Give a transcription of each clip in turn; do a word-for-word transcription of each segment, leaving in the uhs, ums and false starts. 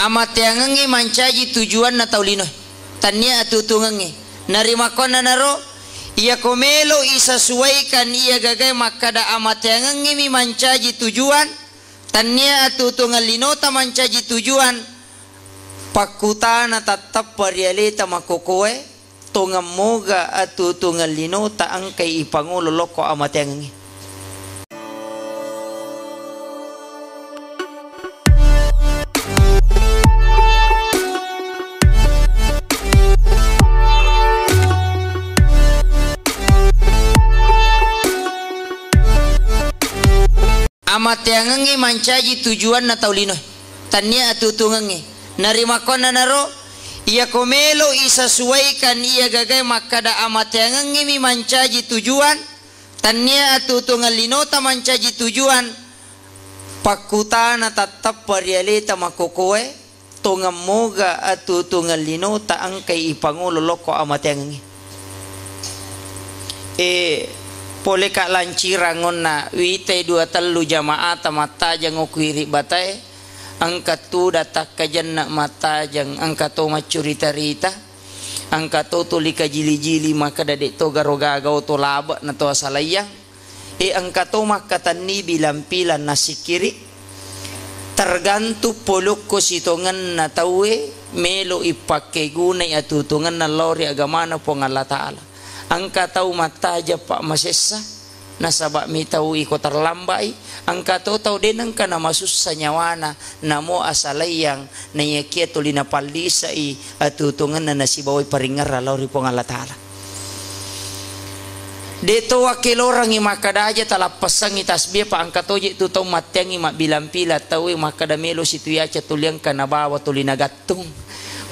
Amateangengnge mancaji tujuanna tau linoe, tannia atutungengnge. Narimakkuannanaro, iyako melo isasuaikan iya gagae makkada amateangengngemi mancaji tujuan, tannia atutungeng linota mancaji tujuan, pakkutana tattappa ri aleta makkokoe, tongeng moga atuo-tuongeng linota engkai ipangolo lokko amateangengnge. Amateangengnge mancaji tujuanna tau linoe, tannia atutungengnge. Narimakkuannanaro, iyako melo isasuaikan iya gagae makkada amateangengngemi mancaji tujuan, tannia atutungang linota mancaji tujuan, pakkutana tattappa ri aleta makkokoe, tongeng moga atuo-tuongeng linota engkai ipangolo lokko amateangengnge. E, poleka lancirang onna witai dua tellu jamaata mattajeng okko iri batae, engka tuda takkajenna mattajeng, engka to maccurita-rita, engka to tuli kajili-jili makkada de to garo gaga oto labe na to asalaiyang. E, engka to makkatenni bilang-pilang nassikkiri, tergantung polokko sitongenna tauwe melo ipakkegunai atutungenna lao ri agamana Puang Allah Ta'ala. Engka tau mattajeng pa masessa, nasaba mitau iko terlambai, engka to tau de nengka namasussa nyawana, namo asalaiyang, naiyakia tuli napallisai atutungenna nasibawai paringerra lao ri Puang Allah Ta'ala. De to wakkelorangngi makkada aja talappessangngi tasbih, pa engka toje tu tau matteangngi mabbilang-pilang tauwe makkada melo situyaca tuli engka nabawa tuli nagattung.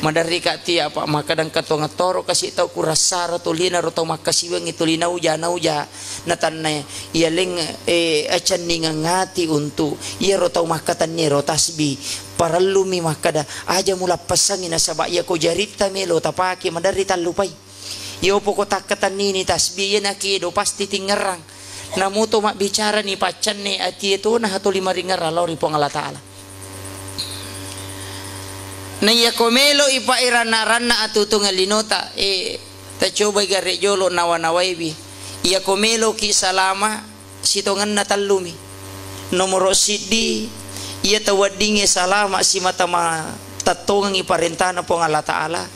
Maderri ka tia pa makkada engka tongeng toro kasi tau kurassara tuli naro tau makkasiwengngi tuli nauja-nauja natanna iyaleng, e, acenningeng ati untu iyaro tau makkatenni ero tasbih. Parellumi makkada aja mulappessangngi nasaba iyako jaritta melo tapake maderri tallupai. Iyo poko takkatennini tasbih, iya nakedo pasti tingerrang. Namuto mabbicarani paccanne atie to naha tuli maringerrang lao ri Puang Allah Ta'ala. Na iyako melo ipa iranna-ranna atutungeng linota, e, tacobai gare jolo nawa-nawaiwi. Iyako meloki salama, sitongenna tellumi. Nomoro siddi, iya tau weddingnge salama simata ma-, tattongengngi parentana Puang Allah Ta'ala,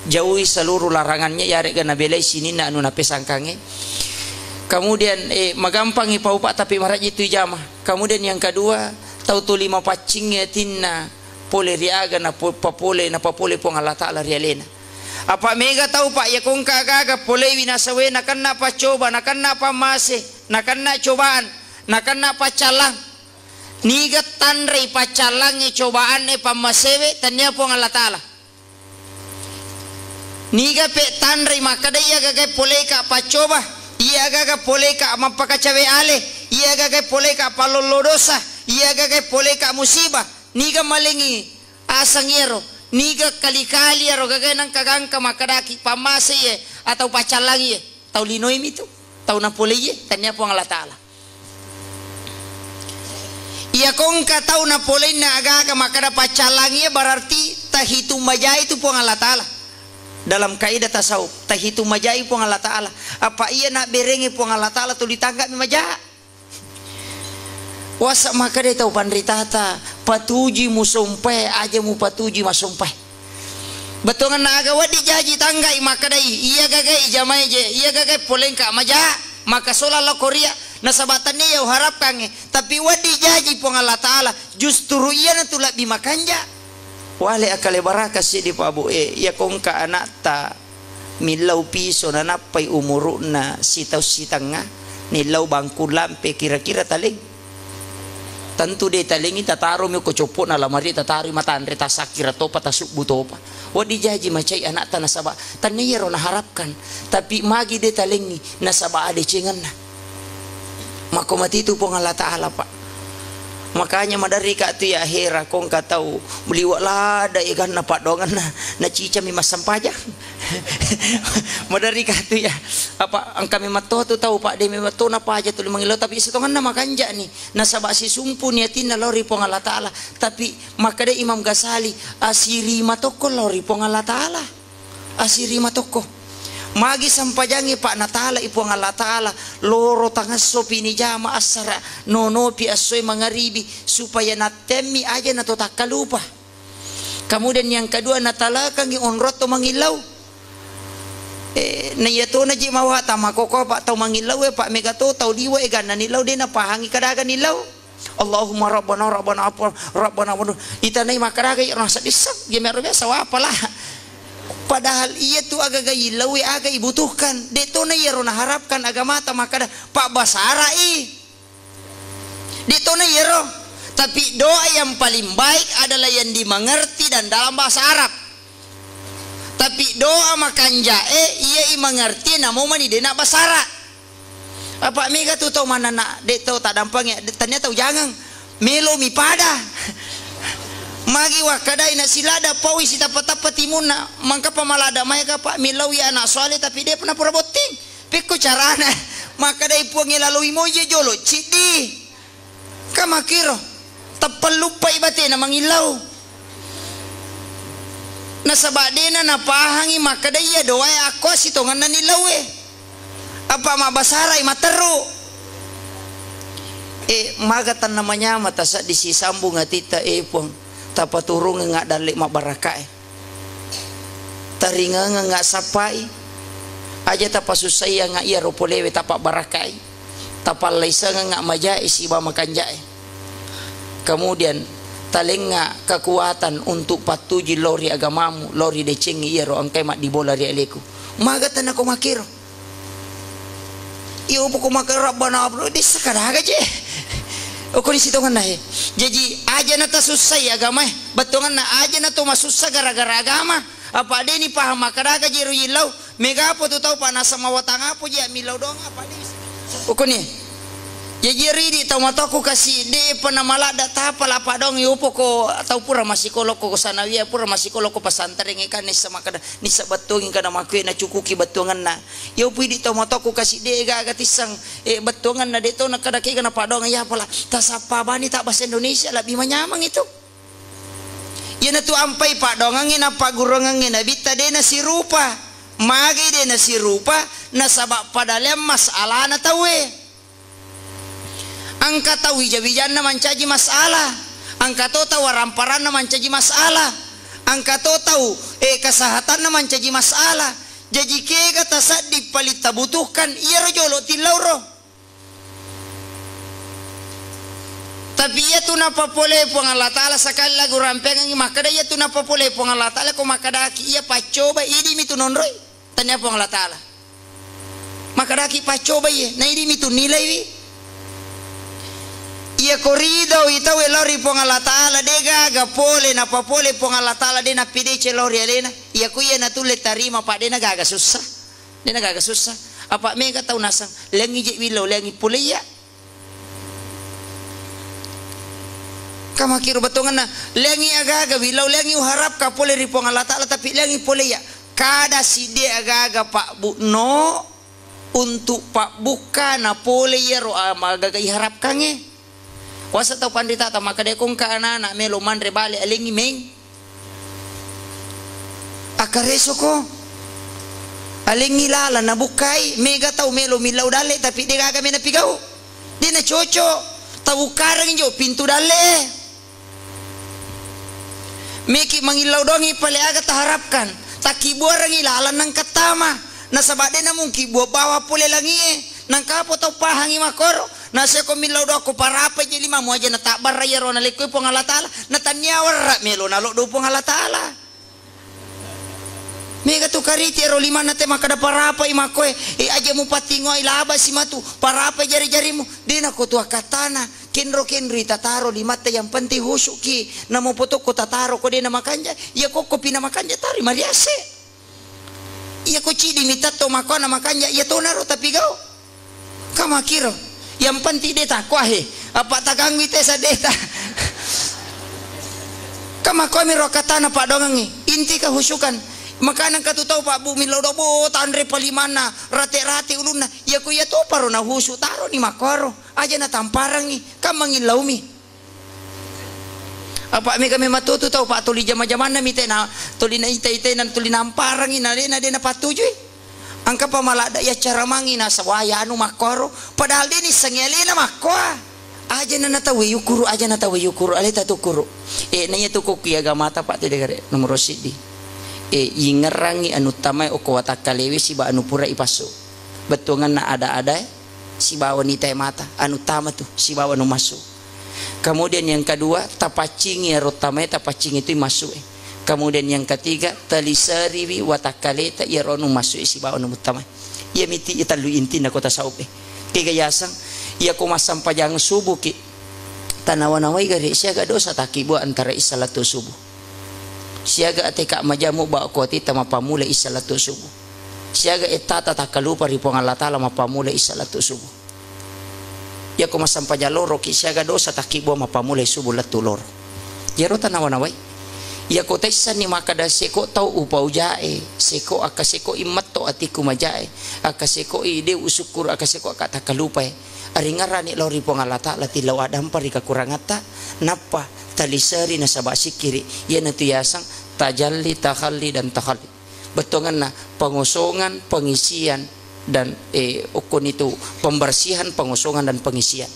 jauhi seluruh larangannya, yaregga nabelai sininna anu napesangkangnge. Kemudian, eh, magampangngi paupa tapi marajji tu ijama. Kemudian yang kedua, tau tuli mapaccingngi atinna pole ri aga na po-, papole, napapole Puang Allah Ta'ala ri alena. Apa mega tau, Pak, iya kongka gaga polewi nasawe nakenna paccoba, nakenna pammase, nakenna cobaan, nakenna paccallang. Niga tanrei paccallangnge, cobaanne, pammasewe, tennia Puang Allah Ta'ala. Niga pe tanrei makkeda iya gaga poleka paccoba, iya gaga poleka mappakacawe ale, iya gaga poleka pallollo dosa, iya gaga poleka musibah. Niga malengi asang iyaro, niga kali-kali iyaro gagae nengka gangka makkedaki pammasei e atau paccallangi e, tau linoimi tu, tau napoleie, tennia Puang Allah Ta'ala. Iya kongka tau napoleinna agaga makkeda paccallangi e, berarti tahitung majai tu Puang Allah Ta'ala. Dalam kaidah tasawuf, tahitung majai Puang Allah Ta'ala. Apa iya nabberengi Puang Allah Ta'ala tuli tanggami maja. Wasa makkeda tau panritata, patuji musompae, aja mupatuji masompae. Bettuanna aga wedding jaji tanggai makkedai, iya gagai jamai je, iya gagai polengka maja, maka sola lao koria, nasaba tennia iya uharapkangnge, tapi wedding jaji Puang Allah Ta'ala, justru iyana tu lebbi makanja. Wale akkale baraka siddi Pak Bu e, iya kongka anakta millau piso nanappai umuru'na sitaung sitengnga, nillau bangkung lampe kira-kira taleng. Tentu de talengi, tataromi ko coppo'na lamari, tataroi matanre, tasakkira topa, tasubbu topa. Wedding jaji macai anakta nasaba tennia iyaro naharapkan, tapi magi de talengi nasaba adecengenna. Makko matitu Puang Allah Ta'ala, Pak. Makanya maderri ka tu ya hera, ko engka tau liwa' lada eganna paddoangenna, nacicami massempajang. Maderri ka tu ya, apa engka memang to tu tau, Pak, de memang to napaja tuli mangillau, tapi sitongenna makanja'ni, nasaba sisumpu ni atinna lao ri Puang Allah Taala. Tapi makkeda Imam Ghazali, asiri matokko lao ri Puang Allah Taala. Asiri matokko. Magi sempajangnge, Pak, natala i Puang Allah Taala, loro tangesso pi ni jama assara, nonopi essoe mangaribi, supaya nattemmi aja na to takkalupa. Kemudian yang kedua, natalakangi onrong to mangillau. Eh, na iya tona je mawata makoko, Pak, tau mangillau e, Pak, mega to tau liwa e ganna nillau, de napahangi kadaga nillau. Allahumma rabbana, rabbana apa, rabbana apa. Itanai makkadaga iyaro naseddisseng, je mero biasa wapala. Padahal iya tu agaga illau e aga ibutuhkan. De tona iyaro naharapkan agamata makkada pabbasara i. De tona iyaro. Tapi doa yang paling baik adalah yang dimengerti dan dalam bahasa Arab. Tapi doa makanja'e iya imengerti namo mani de nabbasara. Apa mega tu tau manana, de tau taddampengi, de, tania tau jangeng. Melo mi pada. Magi wakkadai na silada paui sitappa-tappa timunna, mangkapa malada maega, Pak, millaui anak soale tapi de pernah pura botting. Pekko carana? Makkadai Puangnge laloi moje jolo ciddi. Ka makkiro, teppelluppai batena mangillau. Nasaba dena napahangi makkeda iya doae akko sitongenna nillaue. Apa mabbasarai matteru. Eh, maga tenna manyama tasaddi sisambung atitta, eh, Puang, tapaturungengnga dalle mabbarakkae. Taringangengnga sappai, aja tapasussaiangnga iyaro polewe, tapabbarakkai, tapallaisangengnga majae sibawa makanjae. Kemudian, talengnga kekuatan untuk pattuju lao ri agamamu, lao ri decengnge iyaro engkae maddibola ri aleku. Maga tenna ko makkiro. Iya, upoko maka Rabbana, Rabbana, dissa kadaga je. Okko di sitongenna, he. Jaji, aja na tasussai agama, eh. Bettuangenna, aja na to masussa gara-gara agama. Apa deni paham makkadaga je ro yillau. Megapo tu tau, Pak, naseng mawatang apo je millau doang, apa de. Okko ni. Jaji, ridi tau matoku kasi, de pernah maladda tapa lapa doang, iya, upoko tau pura masikolo ko sanawiyah, pura masikolo ko pesantren, kan nissa makkada, nissa bettuangi kada makkue nacukuki bettuangenna. Iya, upu idi tau matoku kasi de gaga tisseng, eh, bettuangenna de to nakkada kega napaddoangeng, iya pala tasappa bani ta bahasa Indonesia lebbi manyameng itu. Iyanatu ampai paddoangengnge napagguruangengnge Nabitta de nasirupa. Magai de nasirupa? Nasaba pada leang masalana tauwe. Engka tau wija-wijanna mancaji masalah, engka to tau waramparanna mancaji masalah, engka to tau, eh, kesehatanna mancaji masalah. Jaji kega tasaddi paling tabutuhkan, iyaro jolo tillauro. Tapi iyatu napapole Puang Allah Ta'ala, sekali lagi urampeangengngi makkeda, iyatu napapole Puang Allah Ta'ala, ko makkedaki iya paccoba, idimi tu nonroi. Tania Puang Allah Ta'ala. Makkedaki paccobai, na idimi tu nilaiwi. Iya ko ridoi tauwe lao ri Puang Allah Ta'ala, de gaga pole napapole Puang Allah Ta'ala, de nappedece lao ri alena. Iya ko iya natulle tarima, Pak, de na gaga sussa. De na gaga sussa. Apa mega tau naseng, leangi je willau, leangi pole iya. Ka makkiro bettuangenna, leangi agaga willau, leangi uharapka pole ri Puang Allah Ta'ala, tapi leangi pole iya. Kada sidde agaga pabbukno untuk pabbukka na pole iyaro, ah, agaga iharapkangnge. Kuasa tau panritata makkeda, ko engka anana melo manre bale, alengi meng. Akkaresoko. Alengngi lalang nabukkai, mega tau melo millau dalle, tapi de gaga mena pigau. De na cocok. Tabukkarengngi jo pintu dalle. Meki mangillau dongi pale aga taharapkan. Takkibuarengngi lalang nangka tama. Nasaba de namungki bua bawa pole langie. Nangkapo tau pahangi makkoro. Naseko millau doang ko parapai je limamu aja natabbarra iyaro nalekkoi Puang Allah Ta'ala. Natania warra melo naloddo Puang Allah Ta'ala. Mega tu kariti ero limanna te makkeda parapai makkoe, e, aja mupatingoi laba si matu, parapai jari-jarimu. De nako tu akkattana, kenro-kenroi tataro limatta, yang penting husuki. Namo potokko tataro ko de na makanja, iya kokko pi na makanja tari mariase. Iya ko cidi mitatto makko na makanja, iya tonaro tapi gau. Ka makkiro. Yang penting de takwa he. Apa taganggui te sadeta. Kamakomi ro katana padongangi. Inti kehusukan. Makanang katu tau Pak Bu, milo dobo tanre palimanna, rate-rate ulunna. Iya ku iya topa ro nahusu, taro ni makkoro. Aja natamparangi. Kammangi laumi. Apa mega memang tutu tau Pak, tuli jama-jamanna mi tena, tuli na ita-ita nan tuli namparangi na dena dena patujui. Engka pamaladda iya caramangi nasaba anu makkoro, padahal de nissengi alena makkoa. Aja na natawe yukuru, aja natawe yukuru, aleta tukuru. E, na iya tu kokki agamata Pak, tede gare nomoro siddi. E, yingerangi anu tamai okko watakkalewe siba anu pura ipassu. Bettuanganna ada-ada e, sibawa nitae mata, anu tama tu, sibawa anu massu. Kemudian yang kedua, tapaccingi ero tamae, tapaccingi tu massu e. Kemudian yang ketiga, taliseriwi watakkaleta iyaro anu massu e sibawa anu muttamae. Iya miti iya tellu intinna ko tasawuf e. Kega yaseng, iya ko massempajang subuh ki, tanawa-nawai gare siaga dosa takkibua antara isya lettu subuh. Siaga ateka majamu ba ko atita mappammula isya lettu subuh. Siaga ettata takkalupa ri Puang Allah Taala mappammula isya lettu subuh. Iyako massempajang loroki siaga dosa takkibua mappammulai subuh lettu loro. Iyaro tanawa-nawai. Iyako taissenni makkada seko tau upaujae, seko akka seko immetto atikku majae, akka seko i de usukkuru, akka seko akka takkalupae. Aringerrani lao ri Puang Allah Taala, tillau adampa ri kekurangatta, nappa taliseri nasaba sikkiri, iyanatu yaseng tajalli, takhalli, dan takhalli. Bettuanganna pengosongan, pengisian, dan, eh, okkonitu pembersihan, pengosongan, dan pengisian.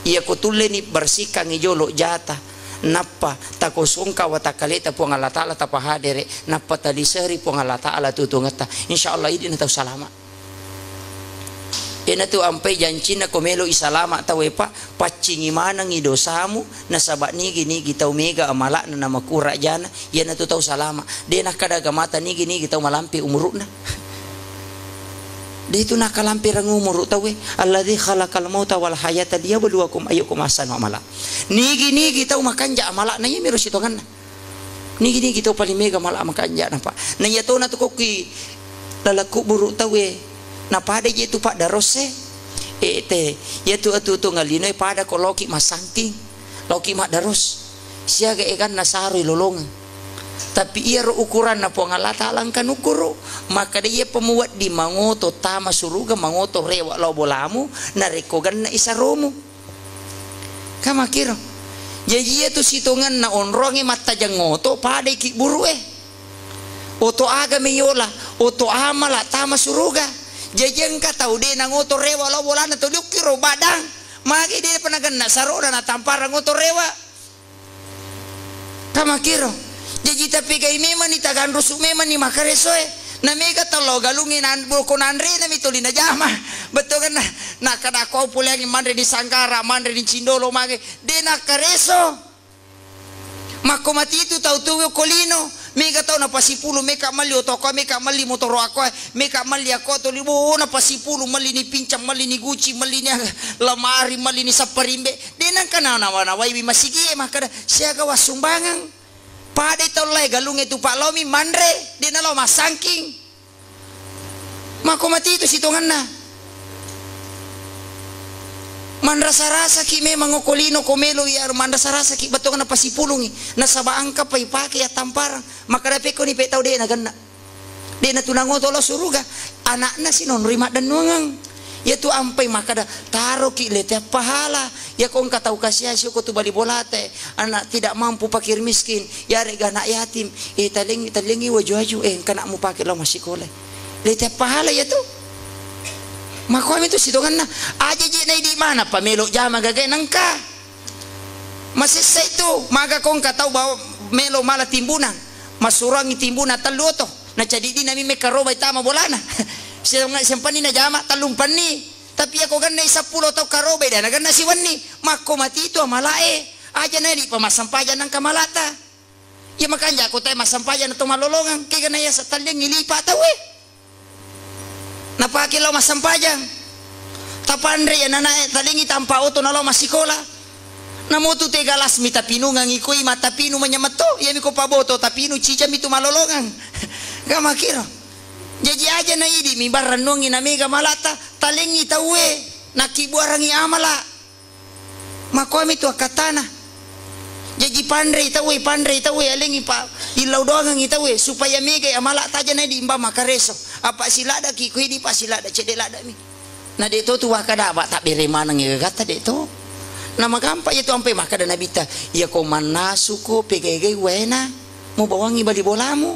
Iyako tulleni bersihkangngi jolo jata, nappa takosongka watakkaleta Puang Allah Taala tapahadere, nappa taliseri Puang Allah Taala tutungetta. Insya Allah idi na tau salama. Iyanatu ampai jancinna ko melo i salama tauwe, Pak, paccingi manengngi dosamu, nasaba nigi-nigi tau mega amala'na namakura jana, iyanatu tau salama. De nakkada agamata nigi-nigi tau malampe umuru'na. De tu nakalampereng umuru tauwe. Alladzi khalaqal mauta wal hayata liyabluwakum ayyukum ahsanu amala. Nigi-nigi tau makanja amala'na, iyamiro sitonganna. Nigi-nigi tau paling mega mala makanja napa. Na iya tona tu kokki laleng kuburu tauwe. Na pada je tu paddarosse. E te, iya tu atu tu ngalinoe pada ko loki masangking, loki maddaros. Siaga eganna saroi lolongeng. Tapi iyaro ukuranna Puang Allah Taala engka nukuru. Makkada iya pemuweddi mangoto tama suruga, mangoto rewa lao bolamu, narekko genna isaromu. Kamakiro. Jaji iya tu sitongenna onrongnge mattajeng oto, padai ki burue. Oto aga meyola, oto amala tama suruga. Jaji engka tau de nangoto rewa lao bolana to diukkiro badang. Magi de panagenna sarona natamparang oto rewa. Kamakiro. Jaji tapegai memani, taganrusu memani makaresoe. Na mega tau lao galungnge nan-, boko nanrena mi toli najama. Bettuanna, nakkada ko puleangi manre di Sanggara, manre di Cindolo mage. De nakkareso. Makko matitu tau tuwo ko lino. Mega tau napasipulu, meka melli oto ko, meka melli motoro ako, meka melli ako toli bo, napasipulu, melli ni pincang, melli ni guci, melli ni lemari, melli ni sapparimbe. De nengka na nawa-nawaiwi masigie makkada siaga wassumbangeng. Padai tau lae galungnge tu Pak laomi manre, de nalao massangking. Makko matitu sitongenna. Manrasa-rasaki memang okko lino ko melo iya manrasa-rasaki bettuanna pasipulungi. Nasaba engka pai pake yattamparang. Makkada pekko ni pe tau de nagenna. De natunangoto lao suruga, anakna sinonroi maddennuangeng. Iyatu ampai makkada, taroki lete pahala. Iyako engka tau kasiasi ko tu bali bolate, anak tidak mampu, fakir miskin, yarega anak yatim, eh, talengi, talengi waju-waju, eh, engka nak mupake lao massikola. Lete pahala iyatu. Makomi tu sitongenna, aja je naidi mana pa melo jama gagai nengka. Masessa itu, maga ko engka tau bawa melo mala timbunang, massuroangi timbunang tellu oto. Nacadiddi nami mekkarobai tama bolana. Siang-, siampanni najama tellumpanni. Tapi iyako gennai seppulo tau karobai, de nagenna siwenni. Makko matitu amalae. Aja nadi pa massempajang nangka malata. Iya makanja ko tae massempajang na to mallolongeng. Kega na iya setelliangi lipa tauwe. Napake lao massempajang. Tapanre iya nanae talengi tampa oto nalao massikola. Namotu te galas mi tapinungangi koi matapinu manyametto. Iyami ko paboto tapinu cijami tu malolongeng. Gamakiro. Jaji aja na idi mi barrennongi na mega malata, talengi tauwe, nakkibuarangi amala. Makomi tu akkattana. Jaji panrei tauwe, panrei tauwe, alengi pa illau doangengi tauwe, supaya megai amala tajana di imba makareso. Apa siladaki kue di pa silada cedde ladami. Na de to tu wakkada, apa tabbere maneng gagatta de to. Na magampa iya tu ampe makkada Nabitta, iya ko mannasuko pegai-gai waena, mubawangi bali bolamu.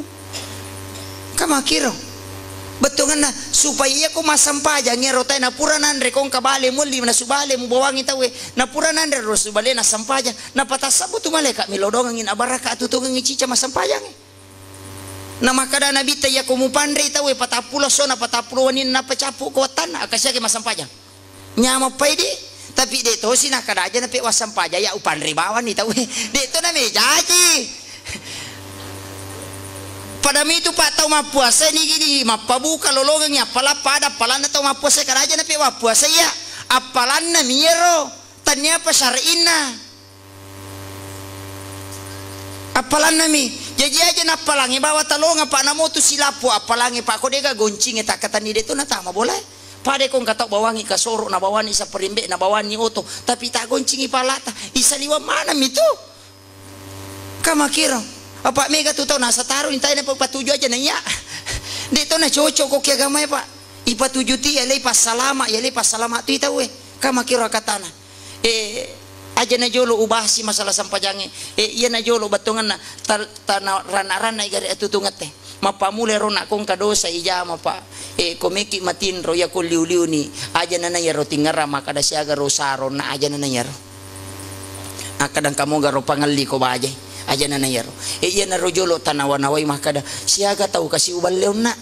Kamakiro. Bettuangenna, supaya iya ko massampajang ero tae napura nanre ko engka bale muelli nasu bale mubawangi tauwe. Napura nanre ro su bale nassampajang. Napatassabbu tu malaika melo dongengi nabaraka atutungengi cica massampajangnge. Na makkada Nabitta, iya ko mupanrei tauwe patappulo sona patappulo wenninna nappa cappu ko wattanna, akkasiake massampajang. Nyamappai di, tapi de tosi nakkada aja nape wassampajang ya upanrei bawanni tauwe. De to namejaji. Pada mitu pa tau mappuasa nigi di mappabuka lolongengi appala pada appalanna tau mappuasa kada aja nape wappuasa iya. Appalanna miyero, tannia apa syar'inna. Appalanna mi, jaji aja nappalangi bawa talonga, Pak, namo tu silappo appalangi, Pak, ko dega goncinge takkatanni de to natama bolae. Pada ko engka tau bawangi kasoro, nabawani saperimbe, nabawani oto, tapi tak goncingi palata, isaliwang maneng mi tu. Kamakiro. Apa mega tu tau nasa taro intai na patuju aja na iya. De to na cocok ko ki agamae, Pak. Ipatuju ti ya lei passalama, ya lei passalama tu tauwe. Kamakiro akatana. Eh, aja na jolo ubahasi masalah sampajangnge. Eh, iya na jolo bettuangenna ta-, tana ranna-ranna igare atutungette. Mappamula ro nakko engka dosa ijama, Pak. Eh, ko meki matinro iya ko liu-liuni. Aja na na iyaro tingerang makkada siaga ro saro na aja na na iyaro. Akkadang kamoga ro pangelli ko bajai. Aja na na iyaro. Eh, iya na ro jolo tanawa-nawai makkada siaga tau kasi uballe onna.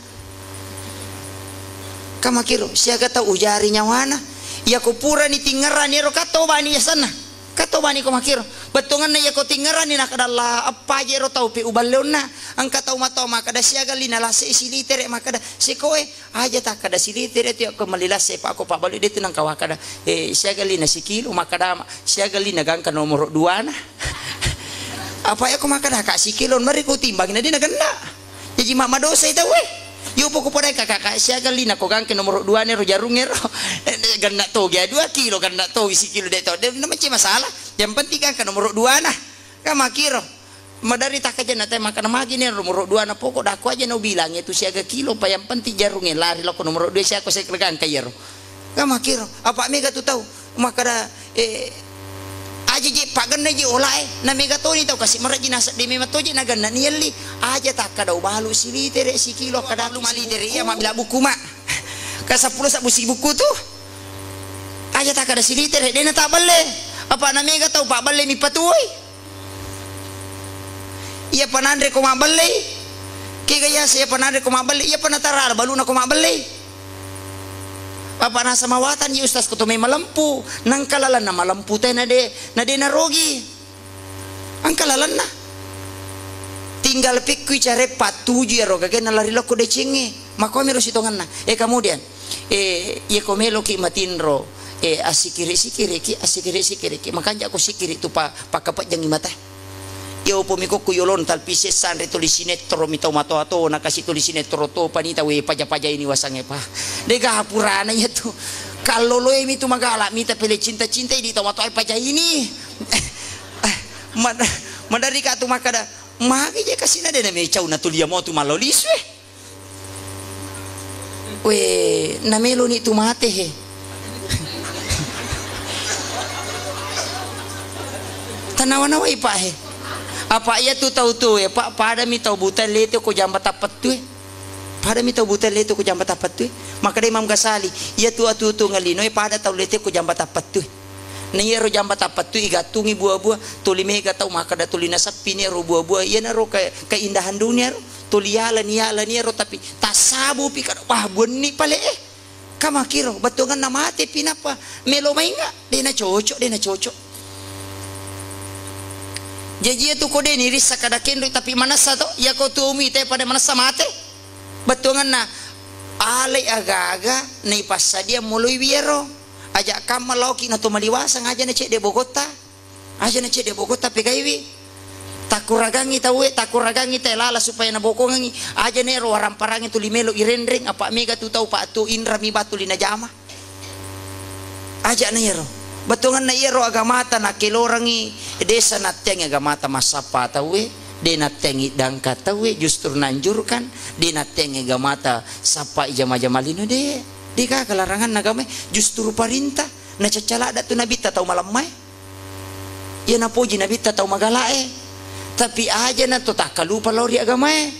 Kamakiro, siaga tau ujari nyawana. Iya ko purani tingerani ero katto bani yasanna. Katto bani ko makiro. Bettuangenna iya ko tingerani nakkada Allah, appaje ero tau pe uballe onna. Engka tau matoa makkada siaga lina lase silitere makkada sekoe. Aja takkada silitere tu ko melli lase pa ko pabbalu de tu nangka wakkada. Eh, siaga lina sikilo makkada ma, siaga lina gangka nomoro duana. Apa ya ko makkada ka sikilo mari ko timbang na de na genna. Jaji ma-, madosai tauwe. Yo poko pada kakak siaga lina ko gangke nomoro dua nero jarung ero. Genna togi dua kilo, genna togi sikilo de to. De na macam masalah. Yang penting gangka nomoro dua na. Kamakiro. Madari takkajenna te makkada magi nero nomoro dua na poko dako aja no bilang itu siaga kilo pa yang penting jarunge lari loko nomoro dua siako sekre gangka iyaro. Kamakiro. Apa mega tu tau. Makkada, eh, aja je paggenna je olae, na mega toni tau kasi marajji naseng de memang toje na genna ni elli. Aja takkada ubalu silitere sikilo kada lu malitere iya mabbila buku ma. Ka seppulo sabbu si buku tu. Aja takkada silitere de na tabelle. Apa na mega tau pabelle mi patuoi. Iya pananre ko mabbellei. Kega yase iya pananre ko mabbellei, iya panatara baluna ko mabbellei. Apa nasa mawatan ya ustaz ko to mai malempu, nangka lalenna malempu te na de, na de narogi. Angka lalenna. Tinggal pekkui care pattuju iyaro gagenna lari lokko decengnge. Makomi ro sitongenna. Eh, kemudian, eh, iya ko meloki matinro, eh, assikiri-sikiriki, assikiri-sikiriki. Makanja ko sikiri tu pa-, pakkapejjangi mata. Iya upomi kokku yolon talpise sanre tuli sinettoro mi tau matoa to, nakasi tuli sinettoro to, panita we paja-paja ini wasange pa. Dega purana iya tu. Kalloloe mi tu magala mita pele cinta-cinta di tau matoa paja ini. Mad-, madarika tu makkada, magi je kasina de na mecau na tulia mo tu mallo lisu, eh. We, nameloni tu mate he. Tanawa-nawai pa he. Apa iya tu tau tu e, pa, padami tau buta lete ko jamba tappettue. Padami tau buta lete ko jamba tappettue. Makkada Imam Ghazali, iya tu atu-, tu ngalino e pada tau lete ko jamba tappettue. Na iyaro jamba tappettue igattungi bua-bua, tuli mega tau makkada tuli nasappi ni ero bua-bua, iyanaro ke-, keindahan dunia ro. Tuli yalani, yalani ero, tapi tassabu pi kada, wah, buanni pale eh. Kamakiro, bettuanganna mate pi nappa melo mainga, de na cocok, de na cocok. Jaji iya tu ko de ni rissa kada kenroi, tapi manessa to, iya ko tu umi te pada manessa mate. Bettuanganna alai aga-aga na ipassadia moloi wiaro. Aja kamma laoki na to maliwasang aja na cedde bogotta. Aja na cedde bogotta pegaiwi. Takkuragangngi tauwe, takkuragangngi tae lala supaya nabokongengngi. Aja na ero waramparangngi tuli melo irenreng, apa mega tu tau pa tu inrami batu li najama. Aja na ero. Bettuanna iyaro agamata nakkelorangngi, desa natteangngi agamata massappa tauwe, de natteangngi dangka tauwe, justru nanjurkan, de natteangngi agamata sappai jama-jama lino, de, de gaga laranganna agamae, justru parintah, nacacca ladda tu nabitta tau malemmae. Iya napoji nabitta tau magalae. Tapi aja na to takkalupa lao ri agamae.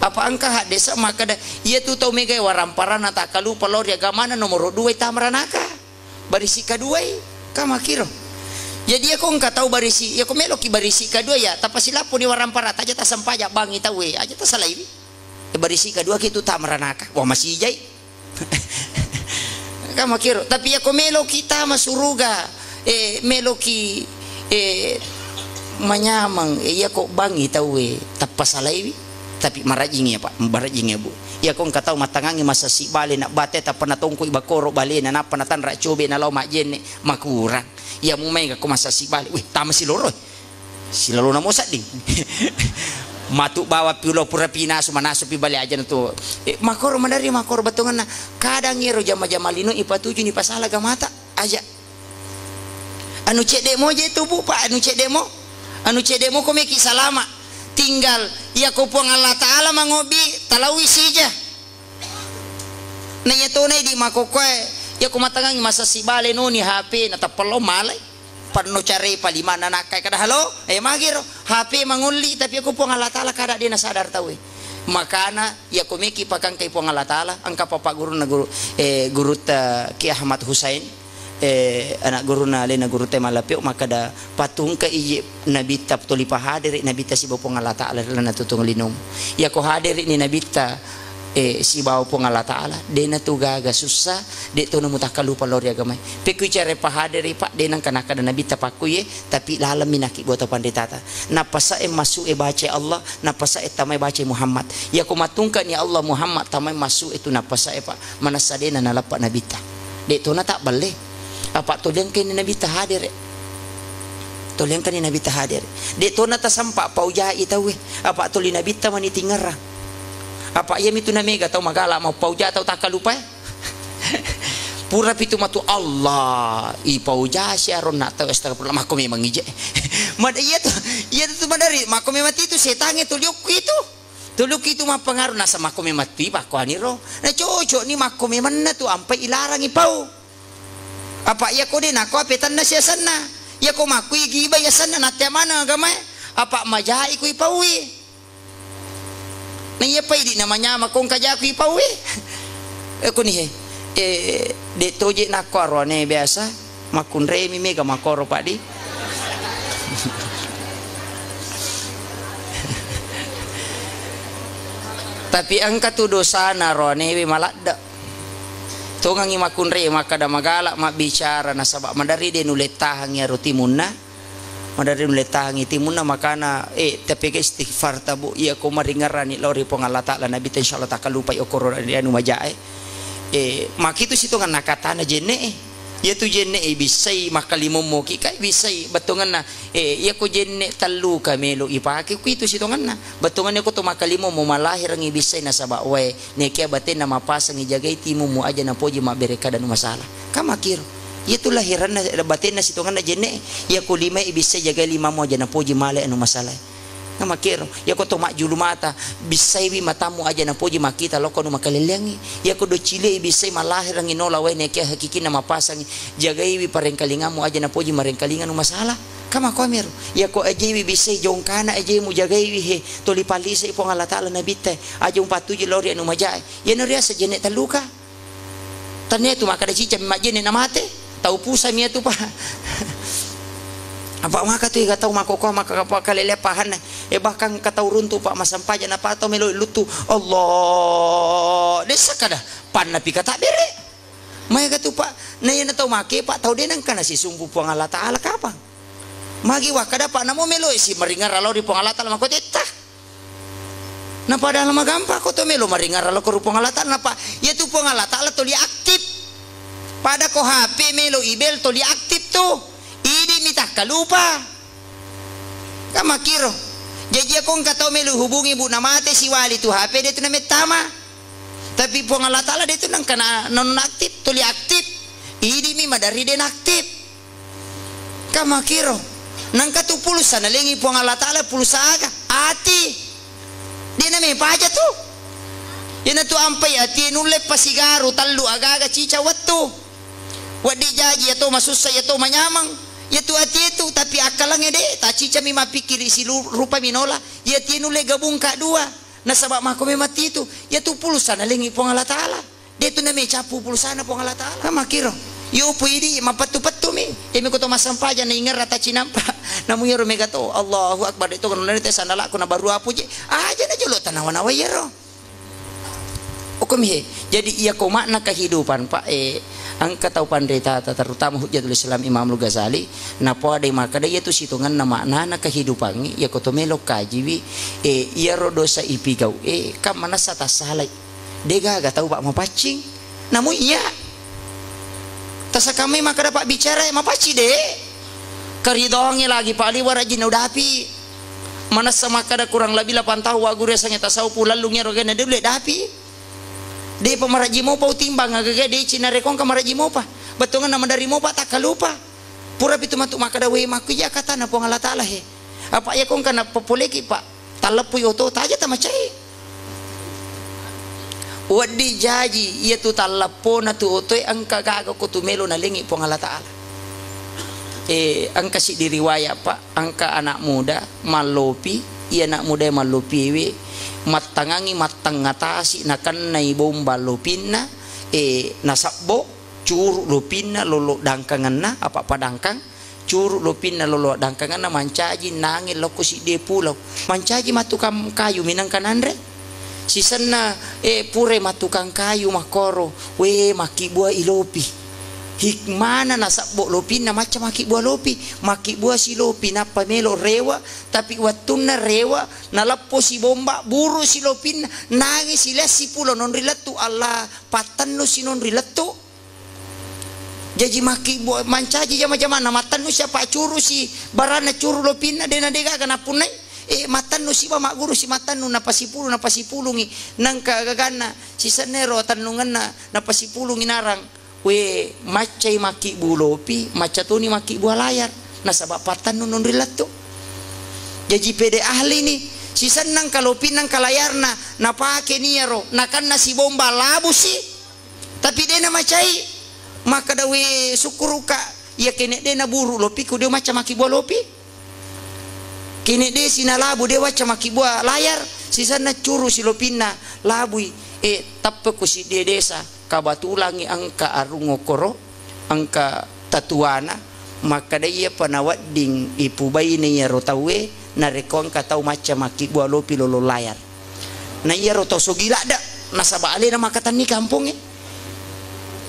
Apa engka haddesa makkeda, iya tu tau megae waramparanna takkalupa lao ri agamana nomoro dua tama ranaka. Barisi kaduai, ka makkiro. Jadi, iyako engka tau barisi, iyako meloki barisi kadua, ya, tapasilappuni warampara, aja tasempaja bangngi tauwe, aja tasalaiwi. Barisi kadua ki tu tama ranaka. Wah, masijai. Ka makkiro. Tapi iyako meloki tama suruga, eh, meloki, eh, manyameng, eh, iyako bangngi tauwe, tappasalaiwi. Tapi marajingi, ya, Pak, marajingi, Bu. Iyako engka tau mattangangi massassi bale, na bate tappa natongkoi bakoro balena, nappa natanra cobe nalao majjenne, makurang. Iya mu maega ko massassi bale, weh, tama siloro. Silalona mo sedding. Matu bawa pi ulo pura pinasu, manasu pi bale aja na tu. Eh, makoro madari, makoro bettuanna. Kadang iyaro jama-jama lino ipatuju ni pasala agamata. Aja. Anu cedde mo je tu, Bu, Pak, anu cedde mo. Anu cedde mo ko meki salama. Tinggal iyako Puang Allah Taala mangobbi, talaui sija. Na iya tona idi makokkoe, iyako matangangi massassi bale noni H P na tappa lao malai. Panno care palimanna nakkai kada halo, eh, magiro. H P mangolli, tapi iyako Puang Allah Taala kada de nasadar tauwe. Makana iyako meki pakangkai Puang Allah Taala, engka papa gurunna guru, eh, gurutta Ki Ahmad Husain, eh, anak guruna alena gurutta Malapio, makkeda, patungka iji nabitta toli pahadere nabitta sibawa Puang Allah Taala ri lalenna tutung linomu. Iyako hadere ni nabitta, eh, sibawa Puang Allah Taala, de natu gaga sussa, de tona mutakkalupa lao ri agamae. Pekku care pahadere, Pak, de nengka nakkeda nabitta pakkuye, tapi lalemmi nakibbo tau panritata. Nappasae massu e baca Allah, nappasae tamai baca Muhammad. Iyako matungka ni Allah Muhammad tamai massu e tu nappasae, Pak. Manessa dena nalappa nabitta. De tona tabballe. Apa toliangkani nabitta hadere. Toliangkani nabitta hadere. De tona tasampa paujai tauwe. Apa toli nabitta mani tingerang. Apa iyami tu namega tau magala mau pauja tau takkalupae. Pura pitu matu Allah, ipauja si aronna tau, astagfirullah, makko memang ije. Mad-, iya tu, iya tu madari, makko memang itu setange tu liukku itu. Tuluki tu mappengaruh, nasa makko memang tiba ko aniro. Na cocok ni makko memanna tu ampai ilarangi pau. Apa iya ko de nako apetanna siasanna. Iya ko makku igibai asanna natte mana agamae. Apa majai ku ipaui. Na iya pai di namanya makko kajaku ipaui. Eh, kuni he. Eh, de toje nako arone biasa. Makkunremi mega makkoro, Pak, di. Tapi engka tu dosana roanewe maladde. Tongengi makkunre makkada magala mabbicara nasaba maderri de nulle tahangi aro timunna. Maderri nulle tahangi timunna makana, eh, tapi ke istighfar tabu, iya ko maringerrani lao ri Puang Allah Taala, Nabi ta insyaallah takkalupai okoro anu majae. Eh, makitu sitongenna katana jenne e. Iyatu jenne e bissai makkalimommoki, kai bissai bettuangenna, eh, iyako jenne tellu ka melo ipake, kuitu sitongenna. Bettuangenna ko to makkalimommo malahirangi bissai nasaba wae, nekia batenna mapasangi jagai timummu aja napoji mabbere kada anu masalah. Ka makkiro. Iyatu lahiranna batenna sitongenna jenne e. Iyako lima e bissai jagai limamu aja napoji male anu masalah. Na makkero, iyako to majjulu mata, bissaiwi matammu aja napoji makkita lokko nu makalelleangngi. Iyako doccilei bissai malahirangngi nola wae nekia hakikinna mapasangngi, jagaiwi parengkalingammu aja napoji marengkalinga nu masalah. Ka makkuamiro, iyako ajewi bissai jongkana ajemu jagaiwi he, toli pallisei Puang Allah Taala nabitta, aja mupattuju lao ri anu majae. Iyana riaseng jenne telluka. Tania tu makkada cicca majjenne namate, tau pusami iyatu, Pak. Apa maka tu ega tau makkokkoe maka apa kalele pahanna. Eh, bahkan ka tau runtu, Pak, massempajang napa tau melo luttu. Allah, dessa kada panna pi kata bere. Maega tu, Pak, na iyana tau make, Pak, tau de nengka nasisumpu Puang Allah Taala kapang. Magi wakkada, Pak, namo melo si maringerra lao ri Puang Allah Taala makkotetta. Na padahal magampa ko to melo maringerra lao ko ri Puang Allah Taala, napa iyatu Puang Allah Taala toli aktif. Pada ko H P melo ibel toli aktif tu. Idi mi takkalupa. Ka makkiro. Jaji ko engka tau melo hubungi, Bu, namate siwali tu H P de tu namettama. Tapi Puang Allah Taala de tu nengka na nonaktif, toli aktif. Idi mi maderri de naktif. Ka makkiro. Nangka tu pulsa nalengi Puang Allah Ta'ala, pulsa aga? Ati. De' name paja tu. Iyanatu ampai ati nulle pasigaru tallu agaga cica wettu. Wedding jaji iya to masussa, iya to manyameng. Iyatu ati itu, tapi akkalengnge de', tacicami mappikkiri si lu-, rupa minola. Iya ati nulle gabungka dua. Nasaba' mako memang titu. Iyatu pulsa nalengi Puang Allah Ta'ala. De' tu name cappu pulsana Puang Allah Ta'ala. Ka makkiro. Yopo idi mapettu-pettu mi. Emi ko to massempajang na ingerra tacinampa. Namu iyaro mega to. Allahu Akbar, de' to kono nani te sandalakku na baru apuji. Aja na jolo tanawa-nawa iyaro. Okkomi he. Jadi iya ko makna kehidupan, Pak, eh, engka tau panritata, terutama Hujjatul Islam Imamul Ghazali, napoadai makkeda iyatu sitongenna maknana kehidupangnge, iya ko to melo kajiwi, eh, iyaro dosa ipigau, eh, kan manessa tassalai. De' gaga tau, Pak, mapaccing. Namu iya. Tasakkamai makkeda pabbicara, eh, mapaccing de'. Keridoangnge lagi, Pak, liwa rajin udapi. Manessa makkeda kurang lebih lapan tahun wa guru yasengnge tasawuf ulellung iyaro genne de' ulle dapi. De'pa marajji mopa utimbang agaga deceng narekko engka marajji mopa. Bettuangenna maderri mopa takkalupa. Purapi tu matu makkeda, "We, makkuja katana Puang Allah Ta'ala he." Apa iya ko engka nappapoleki, Pak, talleppui oto, taja tamacai. Wedding jaji iyatu talleppona tu otoe engka gaga ko tu melo nalengi Puang Allah Ta'ala. Eh, engka siddi riwaya, Pak. Engka anak muda mallopi, iya anak mudae mallopiewe mattangangngi mattengnga tasi nakennai bomba lopinna, eh, nasabbo, curu lopinna lolo dangkangenna, apa padangkang, curu lopinna lolo dangkangenna, mancaji nange lokko siddie pulau, mancaji mattukang kayu minangka nanre. Sisenna, eh, pura mattukang kayu makkoro, we, makkibbua i lopi. Hikmana nasabbo lopinna macca makkibbua lopi, makkibbua si lopi nappa melo rewa, tapi wettunna rewa, naleppo si bomba, buru si lopinna, nangi si lea si pulo nonri lettu, Allah, pattennu si nonri lettu. Jaji makkibbu-, mancaji jama-jamanna, mattennu siapa curu si baranna, curu lopinna, dena degaga nappunnai. Eh, mattennu siba magguru si mattennu, napasipulu, napasipulungi. Nangka gaganna, sisennero tennungenna, napasipulungi narang. We, maccai makkibbu lopi, macca toni makkibbu layar. Nasaba pattennu nonri lettu. Jaji pede ahli ni, sisennang kalopinna, kalayarna, napake niyaro, nakanna si bomba labu si. Tapi de namacai, makkeda, "We, sukkuruka, iya kene de naburu lopiku, de macca makkibua lopi. Kene de sinalabu, de wacca makkibua layar." Sisenna curu si lopinna, labui, eh, teppeku siddi desa, kabatulangi engka arung okkoro, engka tatuana, makkeda, "Iyapa nawedding ipubaine iyaro tauwe, narekko engka tau macca makkibua lopi lolo layar." Na iyaro tau sogi ladde, nasaba alena makkatenni kampongnge.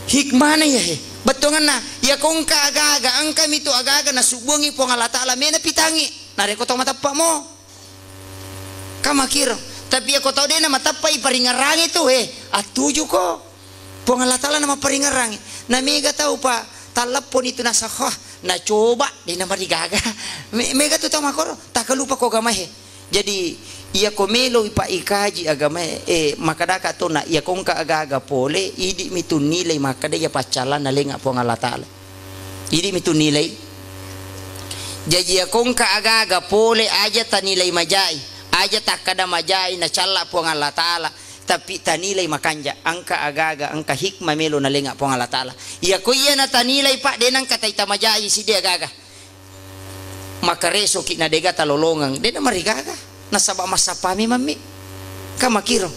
Hikmana iya he. Bettuangenna, iya ko engka aga-aga, engka mitu aga-aga nasubbuangi Puang Allah Ta'ala, mena pitangi. Narekko tau mateppa mo. Ka makkiro. Tapi iya ko tau de namateppa iparingerangi tu, eh, attuju ko. Puang Allah Ta'ala namapparingerangi. Na mega tau pa tallepponi tu nasa, "Hah, nacoba, de namarigaga." Me-, mega tu tau makkoro, takalupa ko agamae. Jadi, iya ko melo ipa ikaji agamae, eh, makkedaka to na, iya ko engka aga-aga pole, idi mitu nilai makkeda iya paccallanna lenga Puang Allah Ta'ala. Idi mitu nilai. Jaji, iya ko engka aga-aga pole, aja tanilai majai, aja takkeda majai nacalla Puang Allah Ta'ala, tapi tanilai makanja, engka aga-aga, engka hikmah melo nalenga Puang Allah Ta'ala. Iya ko iya natanilai, Pak, de nengka taita majai siddi aga-aga. Makaresoki na dega talolongeng, de namarigaga. Nasaba massappa memammi. Ka makkiro.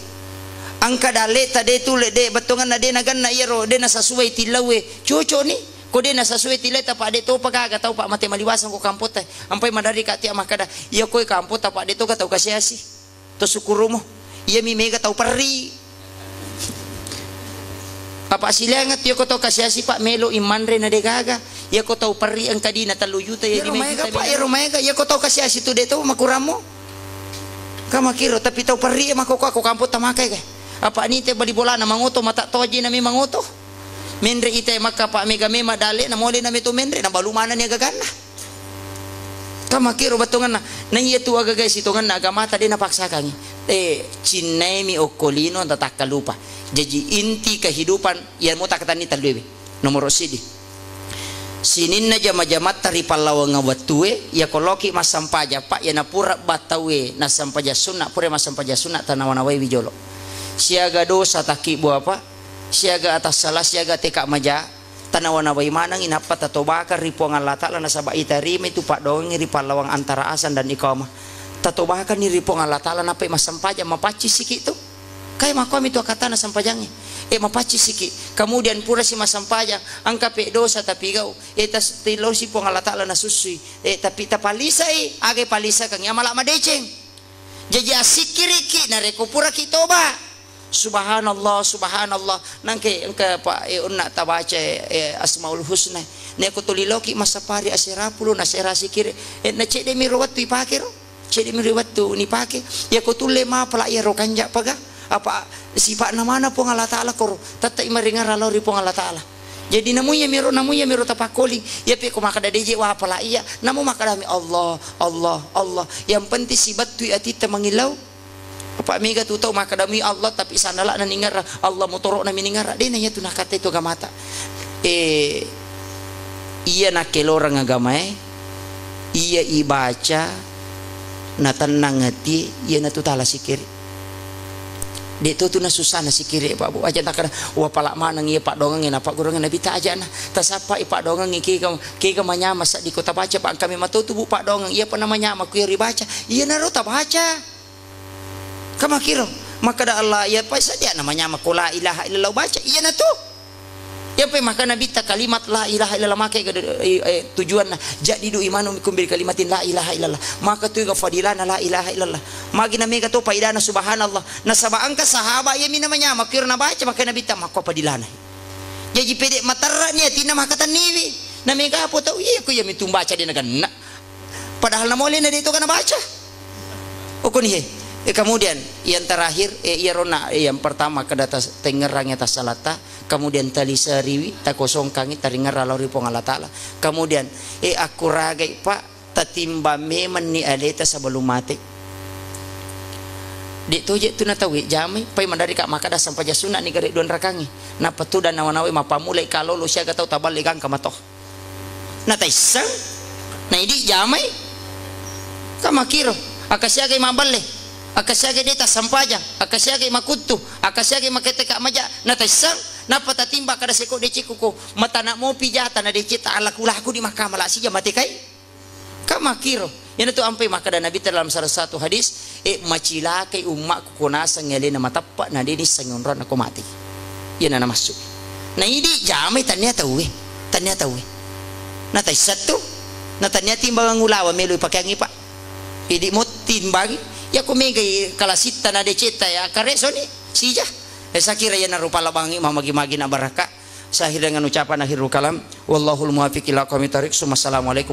Engka dalleta de tulle, de bettuangenna de naganna iyaro, de nasasuai tillauwe. Cocokni. Ko de nasasuai tillae, tapa de topa gaga tau pa mate maliwaseng ko kampotta. Ampai maderri ka tia makkeda, iya koe kampotta pa de toga tau kasiasi. To sukkurumo. Iyami mega tau perri. Apa silaingnge tu, iya ko tau kasiasi, Pak, melo i manre na de gaga. Iya ko tau perri engka dina tellu juta, iya. Iyaro lima maega, juta Pak, melo. Iyaro maega. Iya ko tau kasiasi tu de tau makurammo. Ka makkiro, tapi tau perri e makkokko, ko kampotta makai ke. Apa nite bali bolana mangoto, mata toji nami mangoto. Menre ite makka, Pak, mega mema dalle na mole nami to menre, na balu mana ni agaganna. Ka makkiro bettuangenna. Na iya tu agaga sitongenna agamata de napaksakangi. Eh, cinnaimi okko lino, anta takkalupa. Jaji inti kehidupan, iya mo takkatenni telluewe. Nomoro siddi. Sininna jama-jamatta ri pallawangeng wettue, iya ko loki massempajang, Pak, iya napura battaue nassempajang sunna, pura massempajang sunna, tanawa-nawaiwi jolo. Siaga dosa takkibua, Pak, siaga atassala, siaga teka maja, tanawa-nawai manengngi, nappa tatobakeng ri Puang Allah Ta'ala, nasaba itarimai tu paddongengnge ri pallawang antara azan dan iqamah. Tatobakenni ri Puang Allah Ta'ala, nappai massempajang, mapaccing siki tu. Kai makkuami tu akkattana sempajangnge. Eh, mapaccing siki. Kemudian purasi massempajang, engka pe dosa tapigau. Eh, tas-, tilosi Puang Allah Ta'ala nasussui. Eh, tapi tapalisai, aga palisakengngi, amala madeceng. Jaji assikkiriki, narekko puraki toba. Subhanallah, subhanallah. Nangke engka, Pak, eh, onna tabaca, eh, Asmaul Husna. Neko tuli loki massapari asera pulu, nasera sikiri. Eh, na cedde mi ro wettu ipake ro. Cedde mi ri wettu nipake. Iya ko tulle mapala iya ro kanja paga. Apa sifa'na mana Puang Allah Ta'ala koro. Tette i maringerra lao ri Puang Allah Ta'ala. Jadi namu iya miro, namu iya miro tapakkoli. Iya pe ko makkeda deje wa pala iya. Namu makkeda mi Allah, Allah, Allah. Yang penting sibattui atitta mangillau. Apa mega tu tau makkeda mi Allah tapi sandala na ningerra, Allah motoro na miningerra. Dena iya tu nakkatai tu agamata. Eh, iya nakkeloreng agamae. Iya ibaca, natennang atie, iyanatu tala sikiri. De to tu nasussana sikiri, Pak Bu. Aja takkeda, wah, pala maneng iya paddongengnge, napagguruangnge Nabitta, ajana. Tasappai paddongengnge kega, kega manyama seddi ko tabaca, Pak, engka memang to tu, Bu, paddongeng. Iya pa namanyama ku iya ribaca. Iyanaro tabaca. Kamakiro, makkeda Allah, iya pa sadia namanyama ko la ilaha illallah baca. Iyanatu. Iya pe maka Nabitta kalimat la ilaha illallah make ga, eh, eh, tujuanna. Jaddidu imanakum bi kalimatin la ilaha illallah. Maka tu ga fadilana la ilaha illallah. Magi na mega to faidana subhanallah. Nasaba engka sahaba iya mi namanyama kiro nabaca maka Nabitta makko fadilana. Jaji pede materra ni atinna maka tanniwi. Na mega apa tau iya ko iya mi tumbaca de naganna. Padahal namo alena de to kana baca. Okoni he. Eh, kemudian yang terakhir, eh, iya rona, eh, yang pertama kada tas-, tengngerang ya tassalata, kemudian taliseriwi, takosongkangi, taringerra lao ri Puang Allah Ta'ala. Kemudian, eh, akkuragai, Pak, tatimbang memenni aleta sebelum mate. De to je tu na tau, eh, jamai, pai mandari ka makkeda sampaja sunna ni gare duan rakangi. Napa tu dan nawa-nawai mapamulai kalolo siaga tau taballe gangka mato. Nataisseng, na idi jamai. Kamakiro, akka siagai mabballe, akka siagai deta sampajang, akka siagai makuttu, akka siagai maketeka maja, nataisseng, nappa tatimba kada seko decekku ko, matana mopi jata na deceta alaku-laku di makkama la sija matekai. Kamakiro, iyanatu ampai makkada Nabi dalam salah satu hadis, eh, macilakai ummakku ko naseng alena mateppa na de nissengngi onronna ko mati. Iyana namassu. Na idi jamai tania tauwe, tania tauwe. Na taissattu, na tania timbangan ulawa melo ipakeangi, Pak. Idi mo timbangi, ya ko megai kalasitta na decetta ya karesoni sija. Eh, sakira iyana rupa labangi mamagi-magi na barakka. Saya akhiri dengan ucapan akhirul kalam. Wallahul muwaffiq ila aqwamit thariq. Summa assalamualaikum